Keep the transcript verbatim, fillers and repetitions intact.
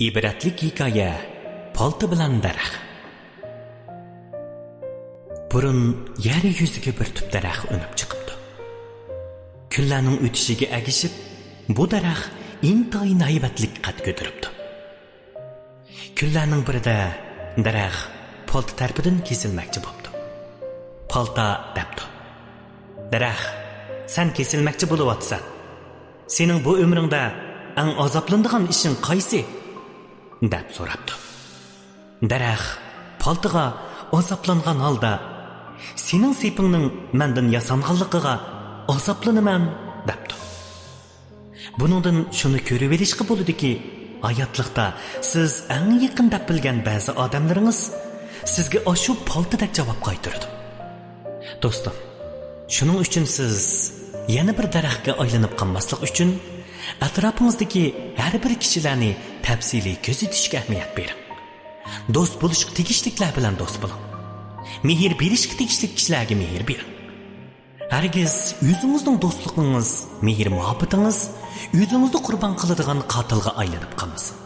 ئىبرەتلىك ھېكايە. پالتا بىلەن دەرەخ. بۇرۇن يەر يۈزىگە بىر تۈپ دەرەخ ئۈنۈپ چىقىپتۇ. كۈنلەرنىڭ ئۆتۈشىگە ئەگىشىپ، بۇ دەرەخ ئىنتايىن ھەيۋەتلىك قەد كۆتۈرۈپتۇ. كۈنلەرنىڭ بىرىدە دەرەخ پالتا تەرىپىدىن كېسىلمەكچى بوپتۇ. پالتا دەپتۇ: «دەرەخ، سەن كېسىلمەكچى بولۇۋاتىسەن. سېنىڭ بۇ ئۆمرۈڭدە ئەڭ ئازابلىنىدىغان ئىشىڭ قايسى؟» دەپ سوراپتۇ. دەرەخ پالتىغا ئازابلانغان ھالدا: «سېنىڭ سېپىڭنىڭ مەندىن ياسانغانلىقىغا ئازابلىنىمەن» دەپتۇ. بۇنىڭدىن شۇنى كۆرۈۋېلىشقا بولىدۇكى، ھاياتلىقتا سىز ئەڭ يېقىن دەپ بىلگەن بەزى ئادەملىرىڭىز سىزگە ئاشۇ پالتىدەك جاۋاب قايتۇرىدۇ. دوستۇم، شۇنىڭ ئۈچۈن سىز يەنە بىر دەرەخكە ئايلىنىپ قالماسلىق ئۈچۈن، ئەتراپىڭىزدىكى ھەر بىر كىشىلەرنى تەپسىلىي كۆزىتىشكە ئەھمىيەت بېرىڭ. دوست بولۇشقا تېگىشلىكلەر بىلەن دوست بولۇڭ. مېھىر بېرىشكە تېگىشلىك كىشىلەرگە مېھىر بېرىڭ. ھەرگىز ئۆزىڭىزنىڭ دوستلۇقىڭىز، مېھىر-مۇھەببىتىڭىز ئۆزىڭىزنى قۇربان قىلىدىغان قاتىلغا ئايلىنىپ قالمىسۇن.